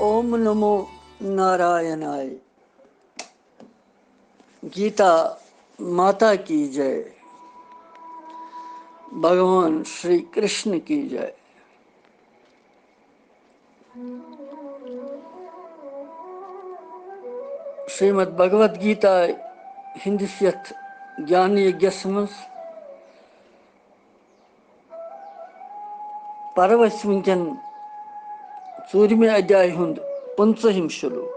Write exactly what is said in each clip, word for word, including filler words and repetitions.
اوم نمو نارائنائے۔ گیتا ماتا کی J. بھگوان شری کرشن کی J. Shrimad Bhagavad Gita ہندس یتھ گیان یگیس منٛز پرو أسۍ وٕنکٮ۪ن ژوٗرمہِ ادھیایہِ ہُنٛد پٕنٛژٕہِم شلوک۔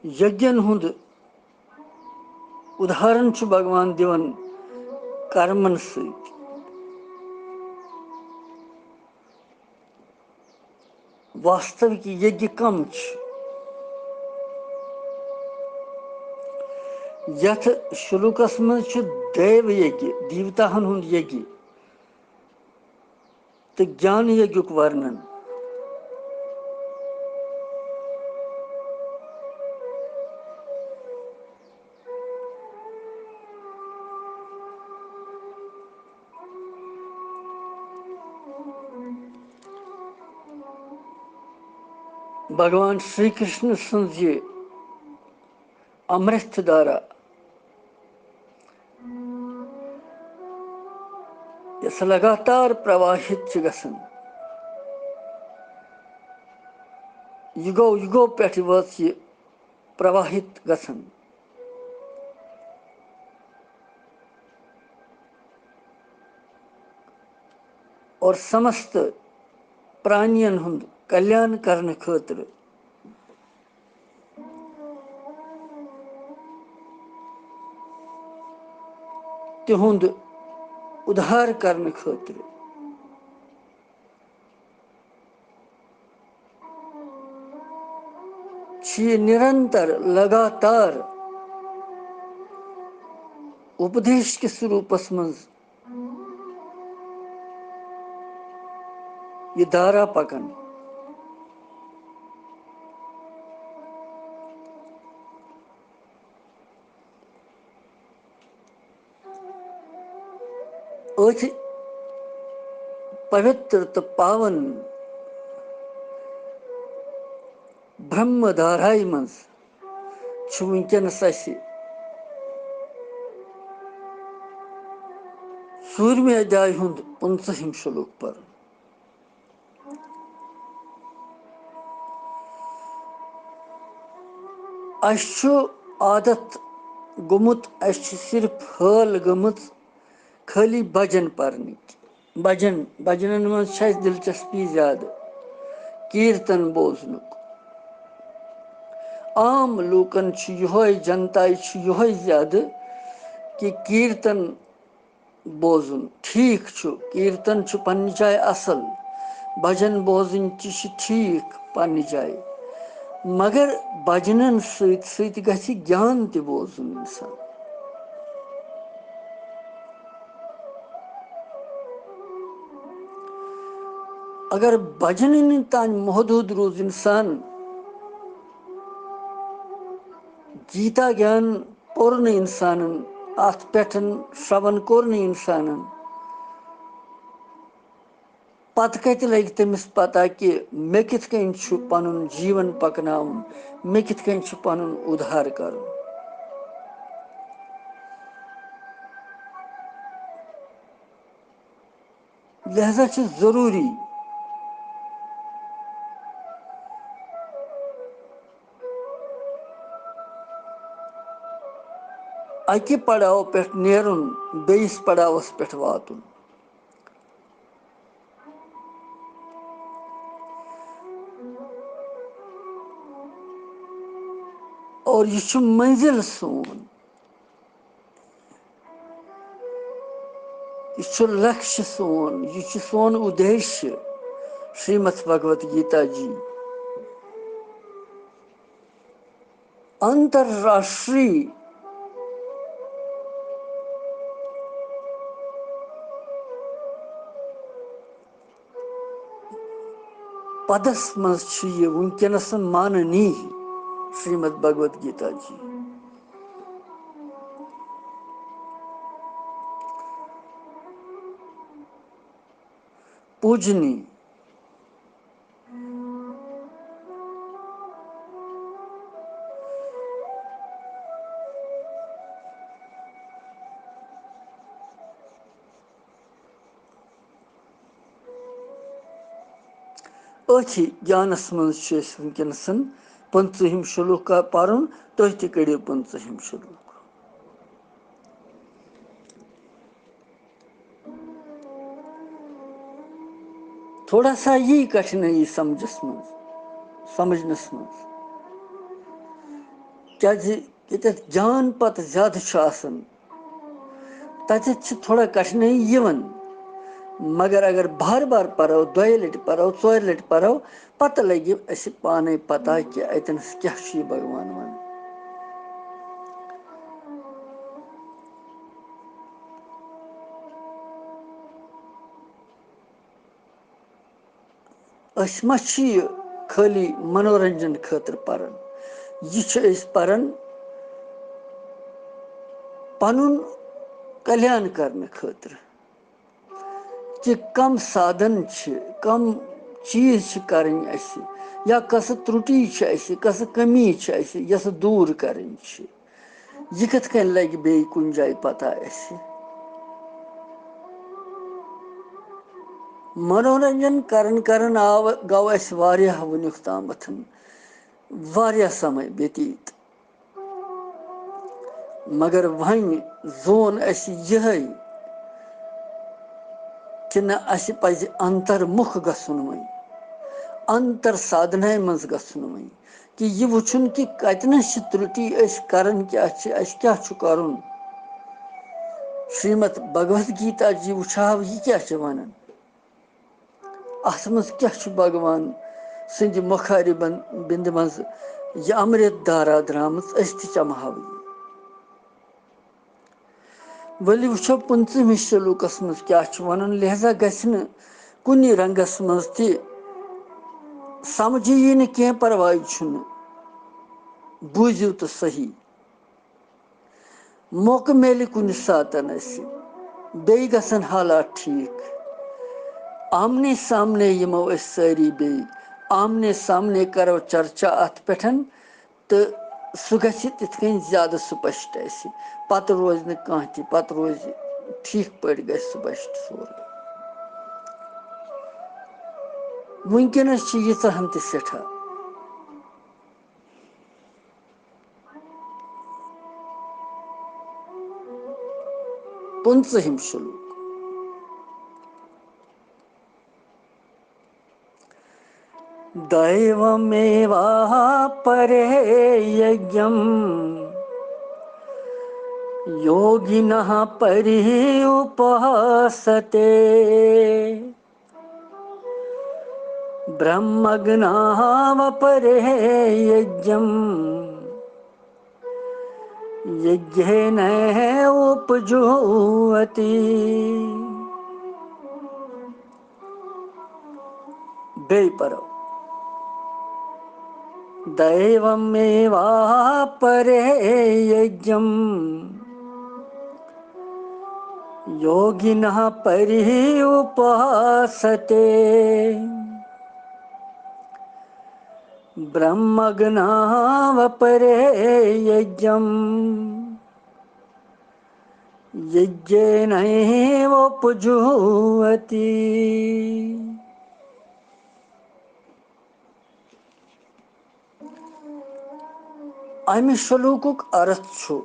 یجن ہُنٛد ادہارن چھُ بھگوان دِوان کرمن سۭتۍ۔ واستوِک یجہِ کم چھُ؟ یتھ شلوکس منٛز چھُ دیو یجہِ، دیوتاہن ہُنٛد یجہِ، تہٕ گیان یجُک ورنن۔ بھگوان شری کرشن سٕنٛز یہِ امرت دھارا، یۄس لگاتار پرواہِت چھِ گژھان، یُگو یُگو پٮ۪ٹھ وٲژ یہِ پرواہِت گژھان۔ اور سمست پرانین ہُنٛد کلیان کرنہٕ خٲطرٕ، تِہُنٛد اُدھار کرنہٕ خٲطرٕ چھِ یہِ نِرنتر، لگاتار اُپدیش کِس روٗپس منٛز یہِ دھارا پکان۔ أتھۍ پوتر تہٕ پاون برہم دھارایہِ منٛز چھُ وٕنکیٚنس اَسہِ ژوٗرمہِ ادھیایہِ ہُنٛد پٕنٛژٕہِم شلوک پرُن۔ اَسہِ چھُ عادت گوٚمُت، اَسہِ چھِ صرف حٲل گٔمٕژ خٲلی بجن پرنٕکۍ۔ بجن، بجنن منٛز چھِ اَسہِ دلچسپی زیادٕ، کیٖرتن بوزنُک۔ عام لوٗکن چھُ یِہوٚے، جنتایہِ چھُ یِہوٚے زیادٕ کہِ کیٖرتن بوزُن۔ ٹھیٖک چھُ، کیٖرتن چھُ پننہِ جایہِ اصل، بجن بوزٕنۍ تہِ چھِ ٹھیٖک پننہِ جایہِ، مگر بجنن سۭتۍ سۭتۍ گژھِ گیان تہِ بوزُن انسان۔ اگر بجنن تام محدود روٗز انسان، گیتا گیان پوٚر نہٕ انسانن، اتھ پٮ۪ٹھ شرون کوٚر نہٕ انسانن، پتہٕ کتہِ لگہِ تٔمِس پتہ کہِ مےٚ کِتھ کٔنۍ چھُ پنُن جیٖون پکناوُن، مےٚ کِتھ کٔنۍ چھُ پنُن اُدھار کرُن؟ لہذا چھُ ضروٗری اکہِ پڑاو پٮ۪ٹھ نیرُن، بیٚیِس پڑاوس پٮ۪ٹھ واتُن۔ اور یہِ چھُ منزل سون، یہِ چھُ لکشہِ سون، یہِ چھُ سون اُدیشہِ۔ شریمد بھگوت گیتا جی۔ انترراشٹری پدس منٛز چھُ یہِ وٕنکیٚنس ماننی شریمد بھگوت گیتا جی۔ پوٗجنی۔ أتھی گیانَس منٛز چھِ أسۍ وٕنکیٚنَس پٕنٛژٕہِم شلوک پَرُن، تُہۍ تہِ کٔرِو پٕنٛژٕہِم شلوک۔ تھوڑا سا یی کٹھنٲیی سمجھس منٛز، سمجھنس منٛز، کیازِ ییٚتٮ۪تھ گیان پتہٕ زیادٕ چھُ آسان، تتٮ۪تھ چھِ تھوڑا کٹھنٲیی یِوان۔ مگر اگر بار بار پرو، دۄیہِ لٹہِ پرو، ژورِ لٹہِ پرو، پتہٕ لگہِ اسہِ پانے پتہ کہِ اتٮ۪نس کیاہ چھُ یہِ بھگوان ونان۔ أسۍ ما چھِ یہِ خٲلی منورنجن خٲطرٕ پران؟ یہِ چھِ أسۍ پران پنُن کلیان کرنہٕ خٲطرٕ، کہِ کم سادن چھِ، کم چیٖز چھِ کرٕنۍ اَسہِ، یا کۄسہٕ ترُٹی چھِ اَسہِ، کۄسہٕ کٔمی چھِ اَسہِ، یۄسہٕ دوٗر کرٕنۍ چھِ۔ یہِ کِتھ کٔنۍ لگہِ بیٚیہِ کُنہِ جایہِ پتہ اَسہِ؟ منورنجن کرن کرن آو، گوٚو اَسہِ واریاہ وُنیُک تامتھ، واریاہ سمے بیتیٖت۔ مگر وۄنۍ زون اَسہِ یِہوٚے کہِ نہ، اَسہِ پزِ انتر مُکھ گژھُن وۄنۍ، انتر سادھناے منٛز گژھُن وۄنۍ۔ کہِ یہِ وٕچھُن کہِ کتنس چھِ ترُٹی، أسۍ کران کیٛاہ چھِ، اَسہِ کیٛاہ چھُ کرُن۔ شریمد بھگوت گیتا جی وٕچھہو، یہِ کیٛاہ چھِ ونان۔ اتھ منٛز کیٛاہ چھُ بھگوان سٕنٛدِ مُخارِ بن-، بِندِ منٛز یہِ امرت دھارا درامٕژ، أسۍ تہِ چمہو یہِ۔ ؤلِو وٕچھو پٕنٛژٕہمِس شلوکس منٛز کیٛاہ چھُ ونان۔ لہذا گژھِ نہٕ کُنہِ رنگس منٛز تہِ سمجھِ یی نہٕ کینٛہہ، پرواے چھُنہٕ، بوٗزِو تہٕ صحیح۔ موقعہٕ میلہِ کُنہِ ساتن اَسہِ، بیٚیہِ گژھن حالات ٹھیٖک۔ آمنے سامنے یِمو أسۍ سٲری بیٚیہِ، آمنے سامنے کرو چرچا اتھ پٮ۪ٹھ، تہٕ سُہ گژھِ تِتھ کٔنۍ زیادٕ سپشٹ اَسہِ۔ پتہٕ روزِ نہٕ کانٛہہ تہِ، پتہٕ روزِ ٹھیٖک پٲٹھۍ گژھِ سپشٹ سورُے۔ وٕنکیٚنس چھِ ییٖژاہن تہِ سٮ۪ٹھاہ۔ پٕنٛژٕہِم شلوک۔ दैवमेवापरे यज्ञं योगिनः परिः उपासते। ब्रह्मज्ञावपरे यज्ञं यज्ञेनैवोपजुह्वति। بیٚیہِ پرو۔ दैवमेवापरे यज्ञं योगिनः परिः उपासते। ब्रह्मज्ञावपरे यज्ञं यज्ञेनैवोपजुह्वति। امہِ شلوکُک ارتھ چھُ،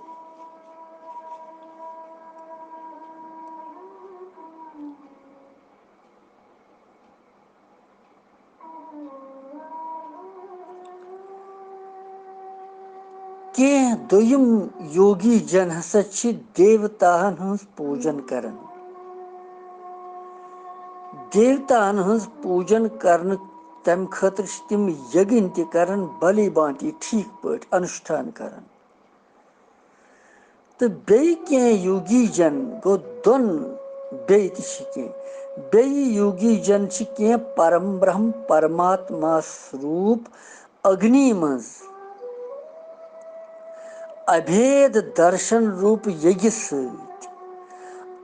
کینٛہہ دوٚیِم یوگی جن ہسا چھِ دیوتاہن ہٕنٛز پوٗجن کران۔ دیوتاہن ہٕنٛز پوٗجن کرنہٕ، تمہِ خٲطرٕ چھِ تِم یگن تہِ کران، بھلی بھانتی ٹھیٖک پٲٹھۍ انُشٹھان کران۔ تہٕ بیٚیہِ کینٛہہ یوگی جن، گوٚو دۄن، بیٚیہِ تہِ چھِ کینٛہہ، بیٚیہِ یوگی جن چھِ کینٛہہ پرم برہم پرماتما سروٗپ اگنی منٛز ابھید درشن روٗپ یگہِ سۭتۍ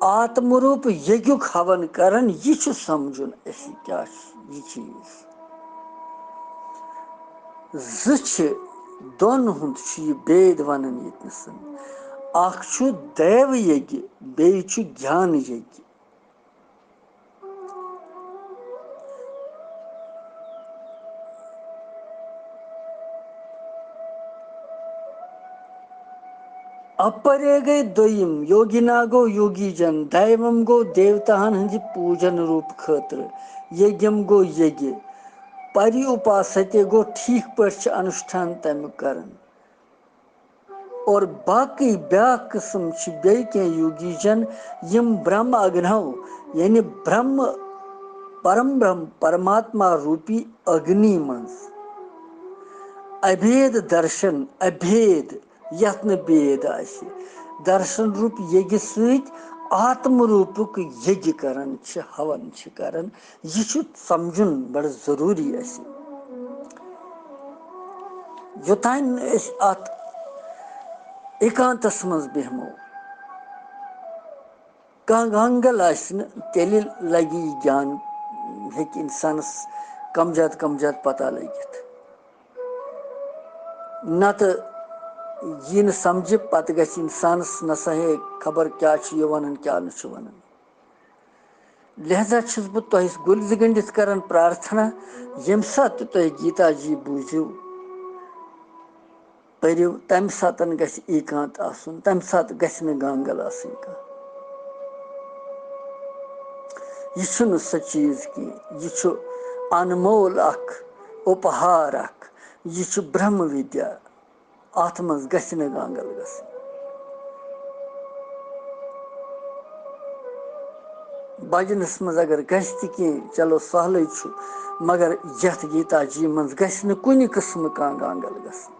آتمہٕ روٗپ یگیُک ہون کران، یہِ چھُ سمجھُن اَسہِ کیٛاہ چھُ یہِ چیٖز۔ زٕ چھِ، دۄن ہُنٛد چھُ یہِ بید ونان ییٚتنَس۔ اکھ چھُ دیو یگیہ، بیٚیہِ چھُ گیان یگیہ۔ اپرے گٔے دوٚیِم، یوگینا گوٚو یوگی جن، دیوم گوٚو دیوتاہن ہٕنٛدِ پوٗجن روٗپ خٲطرٕ، یگیم گوٚو یگیہ، پری اُپاستے گوٚو ٹھیٖک پٲٹھۍ چھِ انُشٹھان تمیُک کران۔ اور باقٕے بیٛاکھ قٕسم چھِ بیٚیہِ کینٛہہ یوگی جن، یِم برہم اگنو، یعنی برہم، پرم برہم، پرماتما روٗپی اگنی منٛز ابھید درشن، ابھید، یتھ نہٕ بید آسہِ، درشن روٗپ یگہِ سۭتۍ آتم روٗپُک یگہِ کران چھِ، ہون چھِ کران۔ یہِ چھُ سمجھُن بڑٕ ضروٗری اَسہِ۔ یوٚتام نہٕ أسۍ اتھ ایکانتس منٛز بیٚہمو، کانٛہہ گانگل آسہِ نہٕ، تیٚلہِ لگہِ یہِ گیان، ہیٚکہِ انسانس کم زیادٕ کم زیادٕ پتہ لٔگِتھ۔ نتہٕ یی نہٕ سمجھِ، پتہٕ گژھِ انسانس نسا ہے خبر کیٛاہ چھُ یہِ ونان، کیٛاہ نہٕ چھُ ونان۔ لہذا چھُس بہٕ تۄہہِ گُلۍ زٕ گٔنٛڈِتھ کران پرارتھنا، ییٚمہِ ساتہٕ تہِ تۄہہِ گیتا جی بوٗزِو، پٔرِو، تَمہِ ساتہٕ گژھِ ایکانت آسُن، تَمہِ ساتہٕ گژھِ نہٕ گانگل آسٕنۍ کانٛہہ۔ یہِ چھُنہٕ سُہ چیٖز کینٛہہ، یہِ چھُ انمول اکھ اُپہار اکھ، یہِ چھُ برہم ودیا۔ اتھ منٛز گژھِ نہٕ گانگل گژھٕنۍ۔ بجنس منٛز اگر گژھِ تہِ کینٛہہ، چلو سہلٕے چھُ، مگر یتھ گیتا جی منٛز گژھِ نہٕ کُنہِ قٕسمہٕ کانٛہہ گانگل گژھٕنۍ۔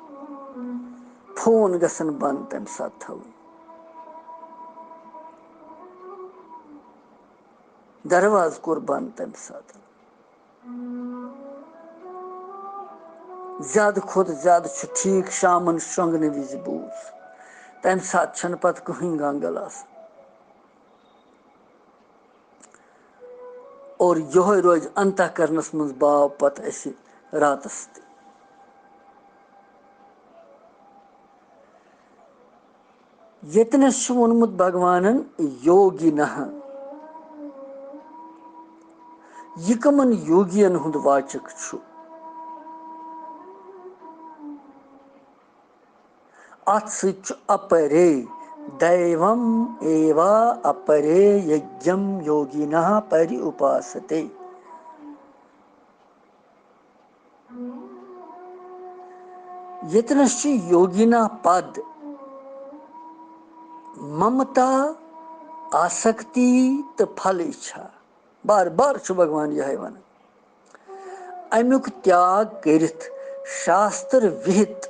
فون گژھن بنٛد تمہِ ساتہٕ تھاوٕنۍ۔ دروازٕ کوٚر بنٛد تمہِ ساتہٕ۔ زیادٕ کھۄتہٕ زیادٕ چھُ ٹھیٖک شامن شۄنٛگنہٕ وِزِ بوٗز۔ تَمہِ ساتہٕ چھَنہٕ پَتہٕ کٕہٕنۍ گانگل آسان۔ اور یِہوٚے روزِ انتہ کرنس منٛز باو پَتہٕ اَسہِ راتس تہِ۔ ییٚتنَس چھُ ووٚنمُت بھگوانن یوگی نہ۔ یہِ کٕمن یوگین ہُنٛد واچک چھُ؟ اتھ سۭتۍ چھُ اپرے، دیوم ایوا اپرے یجم یوگینہ پری اپاستے۔ ییٚتنَس چھُ یوگینا پد، ممتا، آسکتی تہٕ پھل اِچھا۔ بار بار چھُ بھگوان یِہوٚے وَنان۔ اَمیُک تیاگ کٔرِتھ شاستر وِہِت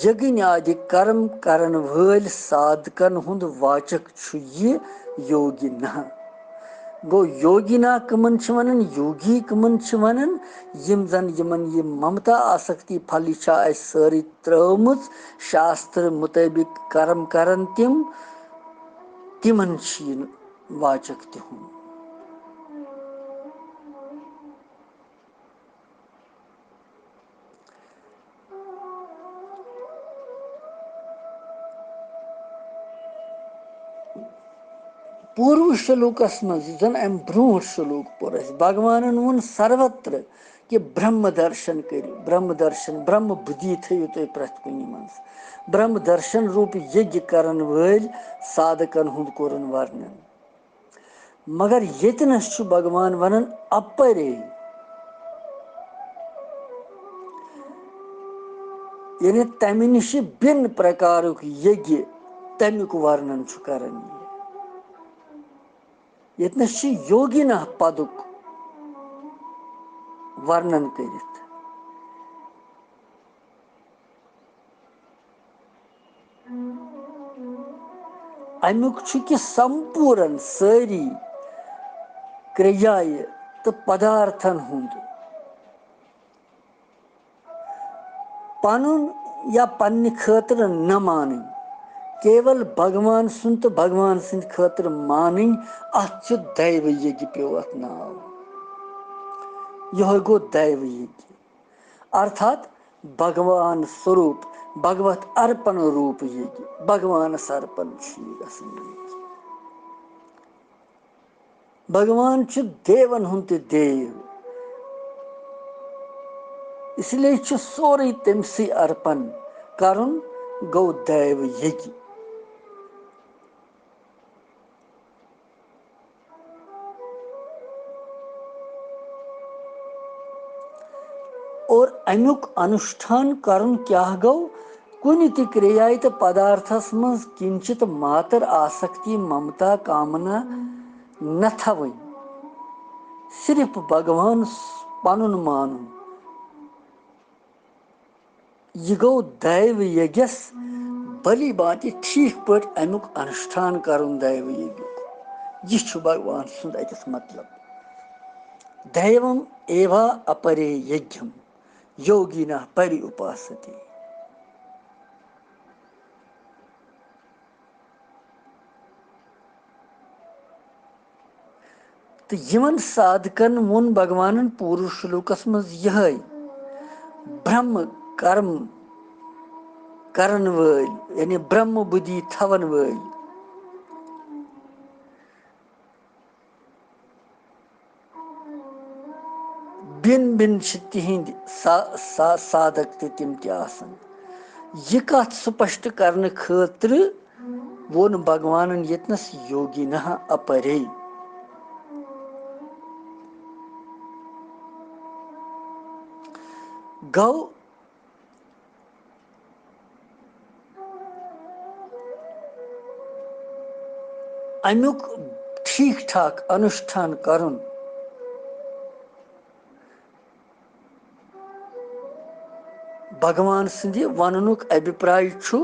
یگنیادِ کرم کرن وٲلۍ سادھکن ہُنٛد واچک چھُ یہِ یوگی نہ۔ گوٚو یوگی نہ کٕمن چھِ وَنان، یوگی کٕمن چھِ وَنان؟ یِم زَن یِمن یہِ ممتا آسکتی پھل یہِ چھا اَسہِ سٲرٕے ترٲومٕژ، شاستر مُطٲبِق کرم کران تِم، تِمن چھِ یہِ واچک تِہُنٛد۔ پوٗروٕ شلوکس منٛز، یُس زن امہِ برونٛٹھ شلوک پوٚر اسہِ، بھگوانن ووٚن سروتر کہِ برہم درشن کٔرِو، برہم درشن، برہم بُدھی تھٲیِو تُہۍ پرٛٮ۪تھ کُنہِ منٛز۔ برہم درشن روٗپ یگیہ کرن وٲلۍ سادھکن ہُنٛد کوٚرُن ورنن۔ مگر ییٚتہِ نَس چھُ بھگوان وَنان اَپَرے، یعنی تَمہِ نِش بِن پرکارُک یگیہ، تَمیُک ورنن چھُ کران یہِ۔ ییٚتہِ نَس چھُ یوگینا پدُک ورنن کٔرِتھ۔ امیُک چھُ کہِ سمپوٗرن سٲری کرٛیایہِ تہٕ پدارتھن ہُنٛد پنُن یا پننہِ خٲطرٕ نہ مانٕنۍ، کیول بھگوان سُنٛد تہٕ بھگوان سٕنٛدِ خٲطرٕ مانٕنۍ، اَتھ چھُ دیو یگیہ پیوٚو اَتھ ناو۔ یِہوٚے گوٚو دیو یگیہ، ارتھات بھگوان سوروٗپ، بھگوت ارپن روٗپ یگیہ، بھگوانس ارپن چھُ یہِ گژھان یگیہ۔ بھگوان چھُ دیون ہُنٛد تہِ دیو، اس لیے چھُ سورُے تٔمسٕے ارپن کرُن، گوٚو دیو یگیہ۔ اور امیُک انُشٹھان کرُن کیٛاہ گوٚو؟ کُنہِ تہِ کرٛیایہِ تہٕ پدارتھس منٛز کِنچِت ماتر آسکتی، ممتا، کامنا نہ تھاوٕنۍ، صرف بھگوان س-، پنُن مانُن۔ یہِ گوٚو دیو یگیس بھلی بانتی ٹھیٖک پٲٹھۍ امیُک انُشٹھان کرُن دیو یگیُک۔ یہِ چھُ بھگوان سُنٛد اتٮ۪تھ مطلب۔ دیوم ایوا اپرے یگیم یوگینہ پری اُپاستی۔ تہٕ یِمن سادھکن ووٚن بھگوانن پوٗرٕ شلوکس منٛز یِہے، برہم کرم کرن وٲلۍ، یعنی برہم بُدھی تھاون وٲلۍ، بِن بِن چھِ تِہنٛدۍ سا-، سا-، سادھک تہِ تِم تہِ آسان۔ یہِ کتھ سپشٹ کرنہٕ خٲطرٕ ووٚن بھگوانن ییٚتنس یوگینہ اپرے۔ گوٚو، امیُک ٹھیٖک ٹھاک انُشٹھان کرُن۔ بھگوان سٕنٛدِ وننُک ابھیپراے چھُ،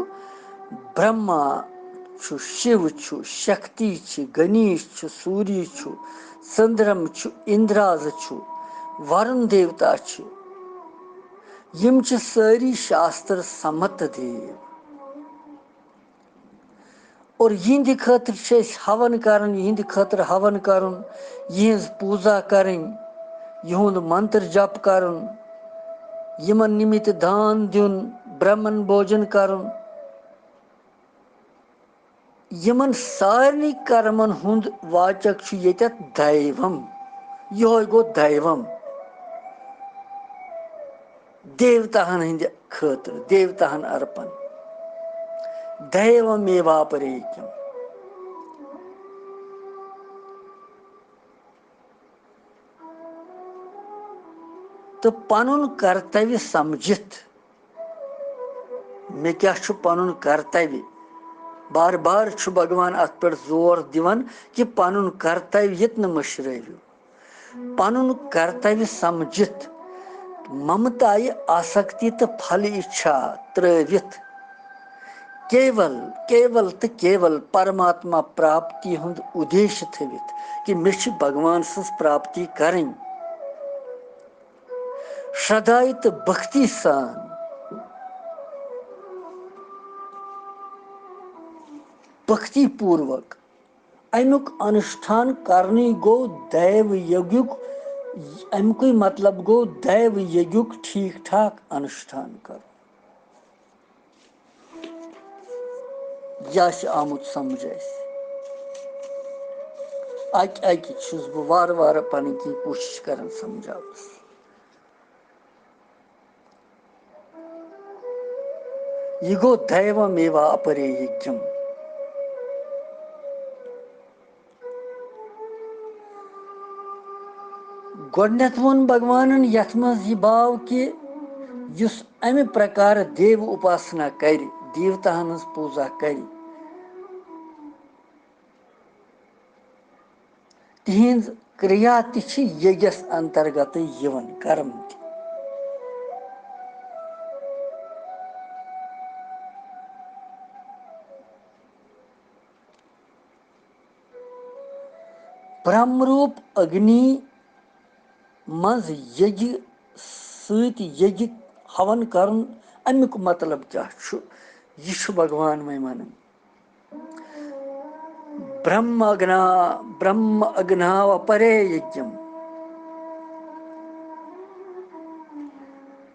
برہما چھُ، شیو چھُ، شکتی چھِ، گنیش چھُ، سوری چھُ، چندرم چھُ، اندراز چھُ، ورُن دیوتا چھُ۔ یِم چھِ سٲری شاستر سمت دیو۔ اور یِہنٛدِ خٲطرٕ چھِ أسۍ ہون کران، یِہنٛدِ خٲطرٕ ہون کرُن، یِہنٛز پوٗزا کرٕنۍ، یِہُنٛد منتر جپ کرُن، یِمن نِمِت دان دیُن، برہمن بوجن کرُن۔ یِمن سارنٕے کرمن ہُنٛد واچک چھُ ییٚتٮ۪تھ دیوم۔ یِہوٚے گوٚو دیوم۔ دیوتاہن ہٕنٛدِ خٲطرٕ، دیوتاہن ارپن۔ دیومیواپریکم۔ تہٕ پنُن کرتویہ سمجھِتھ، مےٚ کیٛاہ چھُ پنُن کرتویہ؟ بار بار چھُ بھگوان اتھ پٮ۪ٹھ زور دِوان کہِ پنُن کرتویہ ییٚتہِ نہٕ مٔشرٲوِو۔ پنُن کرتویہ سمجھِتھ، ممتایہِ آسکتی تہٕ پھل اِچھا ترٲوِتھ، کیول، کیول تہٕ کیول پرماتما پراپتی ہُنٛد اُدیش تھٲوِتھ کہِ مےٚ چھِ بھگوان سٕنٛز پراپتی کرٕنۍ۔ شردھایہِ تہٕ بھکتی سان، بھکتی پوٗروک امیُک انُشٹھان کرنٕے گوٚو دیو یگیُک، امیُکُے مطلب گوٚو دیو یگیُک ٹھیٖک ٹھاک انُشٹھان کرُن۔ یہِ آسہِ آمُت سمجھ اَسہِ۔ اَکہِ اَکہِ چھُس بہٕ وارٕ وارٕ پنٕنۍ کِنۍ کوٗشِش کران سمجھاونَس۔ یہِ گوٚو دیومیوا اپرے یگیم۔ گۄڈٕنٮ۪تھ ووٚن بھگوانن یتھ منٛز یہِ باو کہِ یُس امہِ پرکارٕ دیو اُپاسنا کرِ، دیوتاہن ہٕنٛز پوٗزا کرِ، تِہنٛز کریا تہِ چھِ یجس انترگتٕے یِوان، کرم تہِ۔ برہم روٗپ اگنی منٛز یجہِ سۭتۍ یجہِ ہون کرُن، امیُک مطلب کیٛاہ چھُ؟ یہِ چھُ بھگوان وۄنۍ ونان۔ برہم اگنا، برہم اگناو پرے یجم۔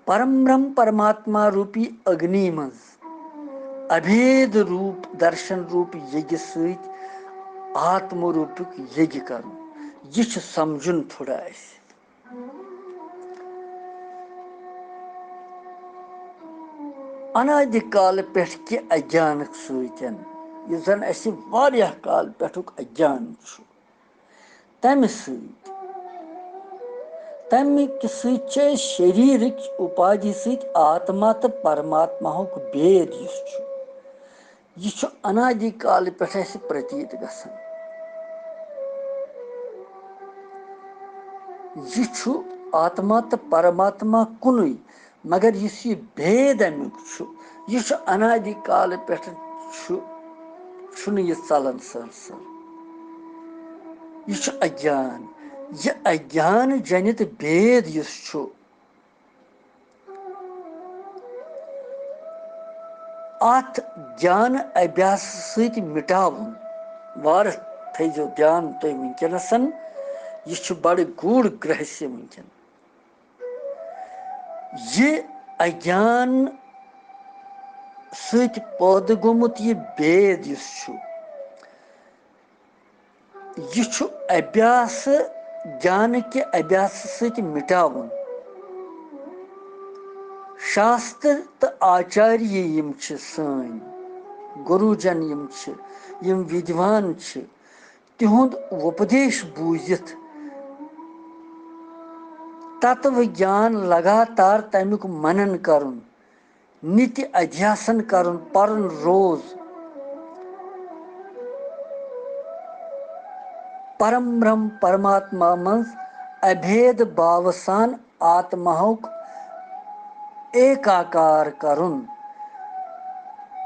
پرم برہم پرماتما روٗپی اگنی منٛز ابھید روٗپ، درشن روٗپ یگہِ سۭتۍ آتم روٗپُک یگہِ کرُن۔ یہِ چھُ سمجھُن تھوڑا اَسہِ۔ انادِ کالہٕ پٮ۪ٹھ کہِ اگیانہٕ سۭتۍ، یُس زن اَسہِ واریاہ کالہٕ پٮ۪ٹھُک اگیان چھُ، تَمہِ سۭتۍ، تَمہِ کہِ سۭتۍ چھِ أسۍ شریٖرٕکۍ اُپادھی سۭتۍ آتما تہٕ پرماتماہُک بید یُس چھُ، یہِ چھُ انادِ کالہٕ پٮ۪ٹھ اَسہِ پرتیٖت گژھان۔ یہِ چھُ آتما تہٕ پرماتما کُنُے، مگر یُس یہِ بید اَمیُک چھُ، یہِ چھُ انادِ کالہٕ پٮ۪ٹھ چھُ، چھُنہٕ یہِ ژلان سرسر۔ یہِ چھُ اگیان۔ یہِ اگیان جنت بید یُس چھُ، اتھ گیان ابیاس سۭتۍ مٹاوُن۔ وارٕ تھٲیزیو دیان تُہۍ وٕنکیٚنس، یہِ چھُ بڑٕ گوٗڑ گرہسیہ وٕنکیٚن۔ یہِ اگیان سۭتۍ پٲدٕ گوٚمُت یہِ بید یُس چھُ، یہِ چھُ ابیاسہٕ، گیانہٕ کہِ ابیاسہٕ سۭتۍ مٹاوُن۔ شاستر تہٕ آچاریہ یِم چھِ سٲنۍ، گروجن یِم چھِ، یِم ودوان چھِ، تِہُنٛد وۄپدیش بوٗزِتھ تتو گیان لگاتار تمیُک منن کرُن، نتہِ ادھیاسن کرُن، پرُن روز۔ پرم برہم پرماتما منٛز ابھید باوٕ سان آتماہُک ایکاکار کرُن،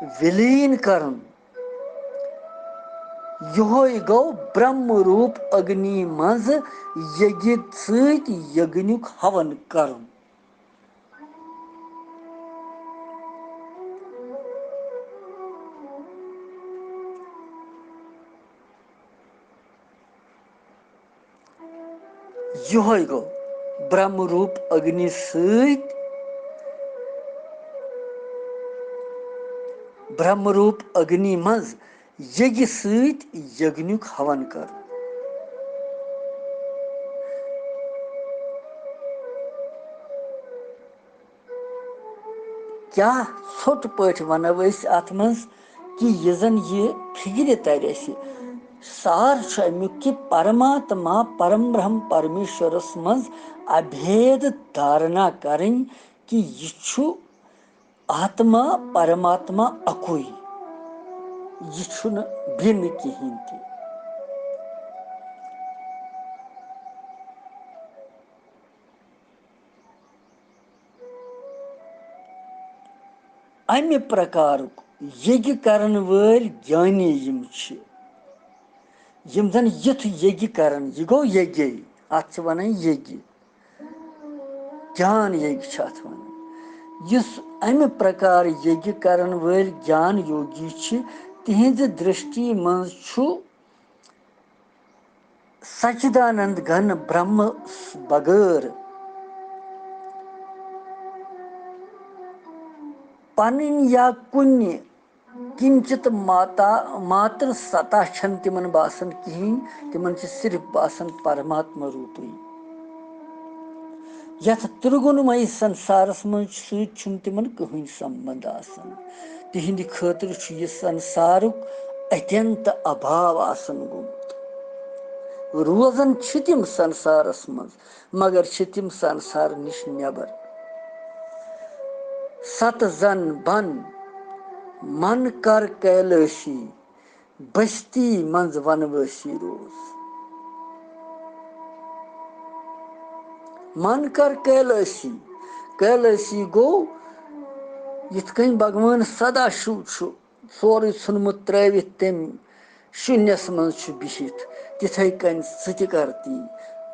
ولیٖن کرُن۔ یِہوے گوٚو برہم روٗپ اگنی منٛز یگہِ سۭتۍ یگنیُک ہون کرُن۔ یِہوے گوٚو برہم روٗپ اگنی سۭتۍ، برہم روٗپ اگنی منٛز یگہِ سۭتۍ یگنیُک ہون کرُن۔ کیٛاہ ژھوٚٹ پٲٹھۍ ونو أسۍ اتھ منٛز کہِ یہِ زن یہِ فِکرِ ترِ اسہِ، سار چھُ امیُک کہِ پرماتما پرم برہم پرمیشورس منٛز ابھید دھارنا کرٕنۍ کہِ یہِ چھُ آتما پرماتما اکُے، یہِ چھُنہٕ بیٚنہٕ کِہیٖنۍ تہِ۔ امہِ پرکارُک یگہِ کرن وٲلۍ گیانی یِم چھِ، یِم زن یُتھ یگہِ کرن، یہِ گوٚو یگے، اتھ چھِ ونان یگہِ۔ گیان یگہِ چھِ اتھ ونان۔ یُس امہِ پرکار یگہِ کرن وٲلۍ گیان یوگی چھِ، تِہنزِ درشٹی منٛز چھُ سچدانند گھن برہمس بغٲر پنٕنۍ یا کُنہِ کنچت ماتا، ماتر ستا چھنہٕ تِمن باسان کِہیٖنۍ، تِمن چھِ صرف باسان پرماتما روٗپٕے۔ یتھ ترگُنمئی سنسارس منٛز سۭتۍ چھُنہٕ تِمن کٕہٕنۍ سمبند آسان۔ تِہنٛدِ خٲطرٕ چھُ یہِ سنسارُک اتینت ابھاو آسان گوٚمُت۔ روزان چھِ تِم سنسارس منٛز، مگر چھِ تِم سنسار نِش نٮ۪بر۔ ست زن بن من کر کیلٲشی، بستی منٛز ونوٲسی روز۔ من کر کیلٲشی، کیلٲشی گوٚو یِتھ کٔنۍ بھگوان سدا شِو چھُ سورُے ژھُنمُت ترٲوِتھ تٔمۍ شُنِس منٛز چھُ بِہِتھ، تِتھے کٔنۍ ژٕ تہِ کر تی۔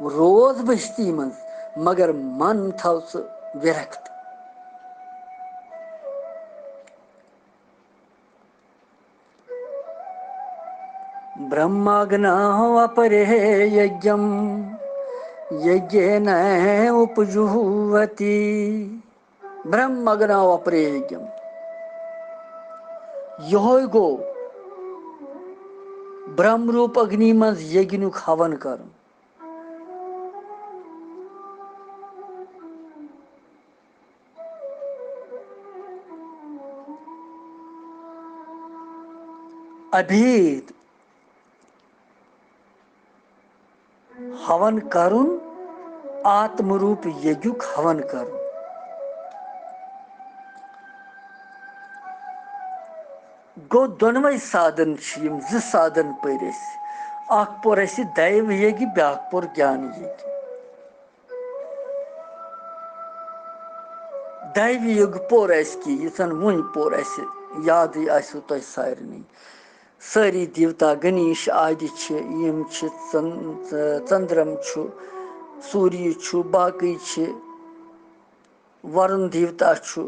روز بستی منٛز، مگر من تھاو ژٕ وِرکت۔ ब्रह्माग्नौ अपरे यज्ञं यज्ञेन उपजुह्वति। ब्रह्माग्नौ अपरे यज्ञं। یہوے گوٚو برہم روٗپ اگنی منٛز یگنیُک ہون کرُن۔ ابھید ہون کرُن، آتم روٗپ یگیُک ہون کرُن۔ گوٚو، دۄنوَے سادن چھِ یِم زٕ سادن پٔرۍ اَسہِ۔ اکھ پوٚر اَسہِ دَیو یگہِ، بیٛاکھ پوٚر گیان یگہِ۔ دَیو یگ پوٚر اَسہِ کہِ یُس زن وُنۍ پوٚر اَسہِ، یادٕے آسِوٕ تۄہہِ سارنٕے۔ سٲری دیوتا، گنیش آدِ چھِ، یِم چھِ، ژن-، ژندرم چھُ، سوریہ چھُ، باقٕے چھِ، ورُن دیوتا چھُ،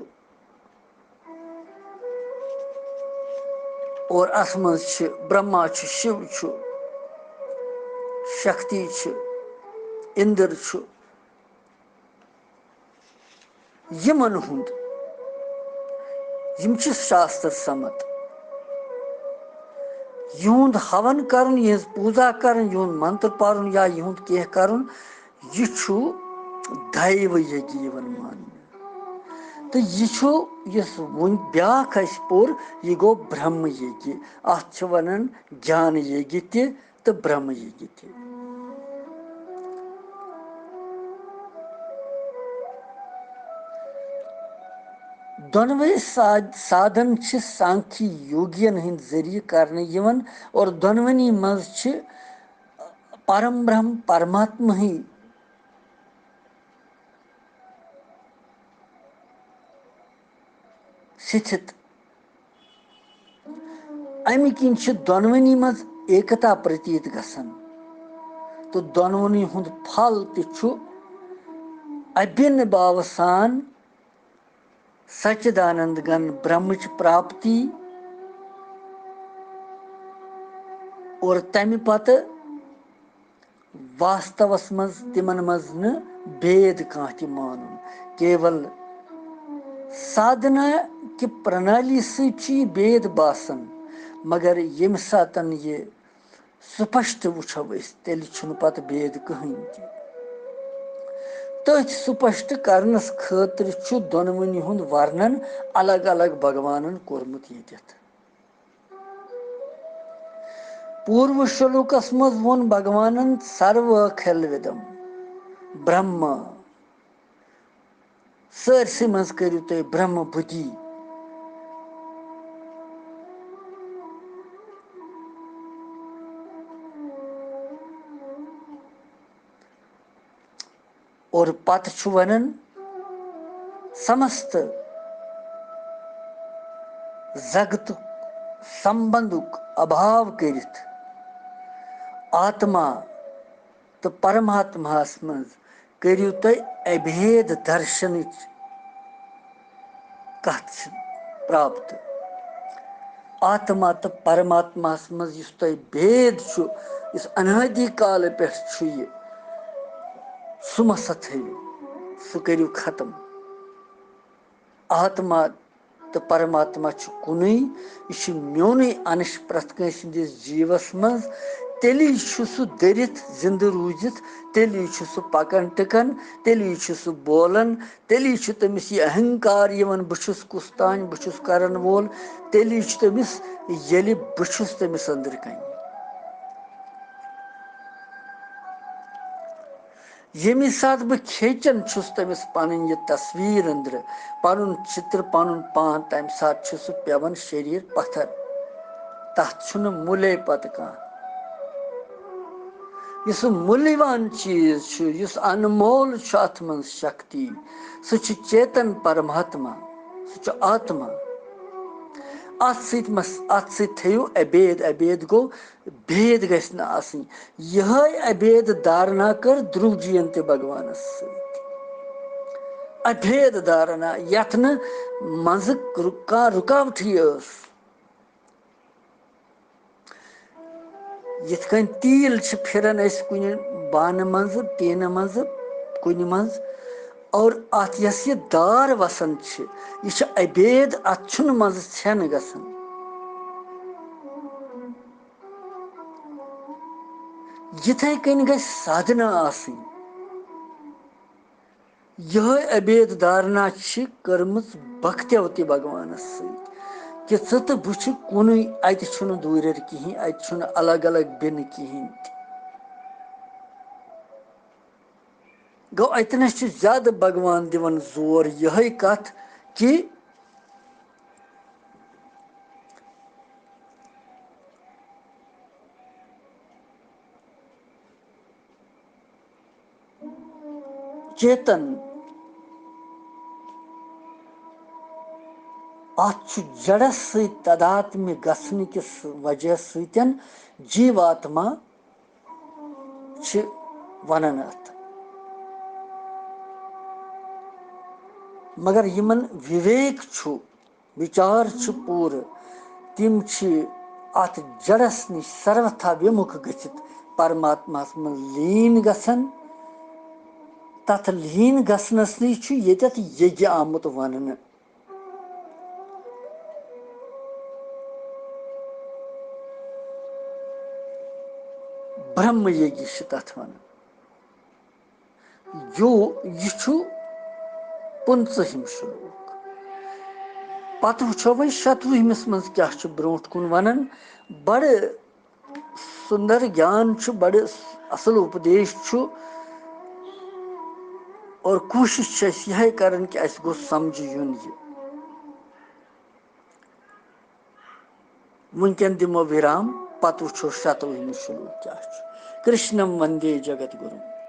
اور اتھ منٛز چھِ برہما چھُ، شیو چھُ، شکتی چھِ، اندر چھُ۔ یِمن ہُنٛد، یِم چھِ شاستر سمت۔ یِہُنٛد ہون کرُن، یِہٕنٛز پوٗزا کرٕنۍ، یِہُنٛد منتر پرُن یا یِہُنٛد کینٛہہ کرُن، یہِ چھُ دَیو یگی یِوان ماننہٕ۔ تہٕ یہِ چھُ، یُس وۄنۍ بیٛاکھ اَسہِ پوٚر، یہِ گوٚو برہم یگی۔ اَتھ چھِ وَنان گیان یگی تہِ تہٕ برہم یگی تہِ۔ دۄنوَے ساد-، سادن چھِ سانکھی یوگین ہٕنٛدۍ ذٔریعہٕ کرنہٕ یِوان اور دۄنوٕنی منٛز چھِ پرم برہم پرماتمہٕے ستھت۔ امہِ کِنۍ چھِ دۄنوٕنی منٛز ایکتا پرتیت گژھان تہٕ دۄنوٕنی ہُنٛد پھل تہِ چھُ ابھِن باو سان سچدانند گن برہمٕچ پراپتی اور تمہِ پتہٕ واستوس منٛز تِمن منٛز نہٕ بید کانٛہہ تہِ مانُن۔ کیول سادھنا کہِ پرنالی سۭتۍ چھُ یہِ بید باسان، مگر ییٚمہِ ساتن یہِ سپشٹ وٕچھو أسۍ، تیٚلہِ چھُنہٕ پتہٕ بید کٕہٕنۍ تہِ۔ تٔتھۍ سپشٹ کرنس خٲطرٕ چھُ دۄنوٕنی ہُنٛد ورنن الگ الگ بھگوانن کوٚرمُت ییٚتٮ۪تھ۔ پوٗروٕ شلوکس منٛز ووٚن بھگوانن سرو کھل وِدم برہما، سٲرسٕے منٛز کٔرِو تُہۍ برہم بدھی۔ اور پتہٕ چھُ ونان سمست زگتُک سمبندُک ابھاو کٔرِتھ آتما تہٕ پرماتماہس منٛز کٔرِو تُہۍ ابھید درشنٕچ کتھ چھِ پراپت۔ آتما تہٕ پرماتماہس منٛز یُس تۄہہِ بید چھُ، یُس انہادی کالہٕ پٮ۪ٹھ چھُ یہِ، سُہ مہ سا تھٲیِو، سُہ کٔرِو ختم۔ آتما تہٕ پرماتما چھُ کُنُے، یہِ چھُ میونُے انش پرٛٮ۪تھ کٲنٛسہِ ہٕنٛدِس جیٖوس منٛز۔ تیٚلی چھُ سُہ دٔرِتھ زِندٕ روٗزِتھ، تیٚلی چھُ سُہ پکان ٹِکان، تیٚلی چھُ سُہ بولان، تیٚلی چھُ تٔمِس یہِ اہنکار یِوان، بہٕ چھُس کُس تانۍ، بہٕ چھُس کرن وول، تیٚلی چھُ تٔمِس، ییٚلہِ بہٕ چھُس تٔمِس أنٛدرٕ کنہِ۔ ییٚمہِ ساتہٕ بہٕ کھیچان چھُس تٔمِس پنٕنۍ یہِ تصویر أنٛدرٕ، پنُن چِتر، پنُن پان، تمہِ ساتہٕ چھُ سُہ پٮ۪وان شریٖر پتھر۔ تتھ چھُنہٕ مُلے پتہٕ کانٛہہ۔ یُس سُہ مُلِوان چیٖز چھُ، یُس انمول چھُ، اتھ منٛز شکتی، سُہ چھُ چیتن پرماتما، سُہ چھُ آتما۔ اتھ سۭتۍ مس-، اتھ سۭتۍ تھٲیِو ابید، ابید گوٚو بید گژھِ نہٕ آسٕنۍ۔ یِہے ابید دھارنا کٔر دھرو جینتی بھگوانس سۭتۍ۔ ابید دھارنا، یتھ نہٕ منٛزٕ رُکا-، رُکاوٹھٕے ٲس۔ یِتھ کٔنۍ تیٖل چھِ پھِران أسۍ کُنہِ بانہٕ منٛزٕ، ٹیٖنہٕ منٛزٕ، کُنہِ منٛز، اور اَتھ یۄس یہِ دار وَسان چھِ، یہِ چھِ اَبید، اَتھ چھُنہٕ منٛزٕ ژھٮ۪ن گژھان۔ یِتھَے کٔنۍ گژھِ سادھنا آسٕنۍ۔ یِہوٚے اَبید دھارنا چھِ کٔرمٕژ بھکتیو تہِ بھگوانَس سۭتۍ، کہِ ژٕ تہٕ بہٕ چھِ کُنُے، اَتہِ چھُنہٕ دوٗرٮ۪ر کِہیٖنۍ، اَتہِ چھُنہٕ الگ الگ بِنہٕ کِہیٖنۍ تہِ۔ گوٚو، اَتِنَس چھُ زیادٕ بھگوان دِوان زور یِہوٚے کَتھ کہِ چیتن، اتھ چھُ جڑس سۭتۍ تداتمہِ گژھنہٕ کِس وجہ سۭتۍ جیواتما چھِ ونان اتھ۔ مگر یِمن وِویک چھُ، وِچار چھُ پوٗرٕ، تِم چھِ اتھ جڑس نِش سروتھا وِمُکھ گٔژھِتھ پرماتماہس منٛز لیٖن گژھان۔ تتھ لیٖن گژھنس نِش چھُ ییٚتٮ۪تھ ییٚگہِ آمُت وننہٕ۔ برہم ییٚگہِ چھِ تتھ ونان۔ جو، یہِ چھُ پٕنٛژٕہِم شلوک۔ پتہٕ وٕچھو وۄنۍ شتوُہمِس منٛز کیٛاہ چھُ برونٛٹھ کُن ونان۔ بڑٕ سُندر گیان چھُ، بڑٕ اصل اُپدیش چھُ، اور کوٗشش چھِ أسۍ یِہے کران کہِ اَسہِ گوٚژھ سمجھِ یُن یہِ۔ وٕنکٮ۪ن دِمو وِرام، پتہٕ وٕچھو شتوُہمہِ شلوک کیٛاہ چھُ۔ کرشنم وندے جگت گُروم۔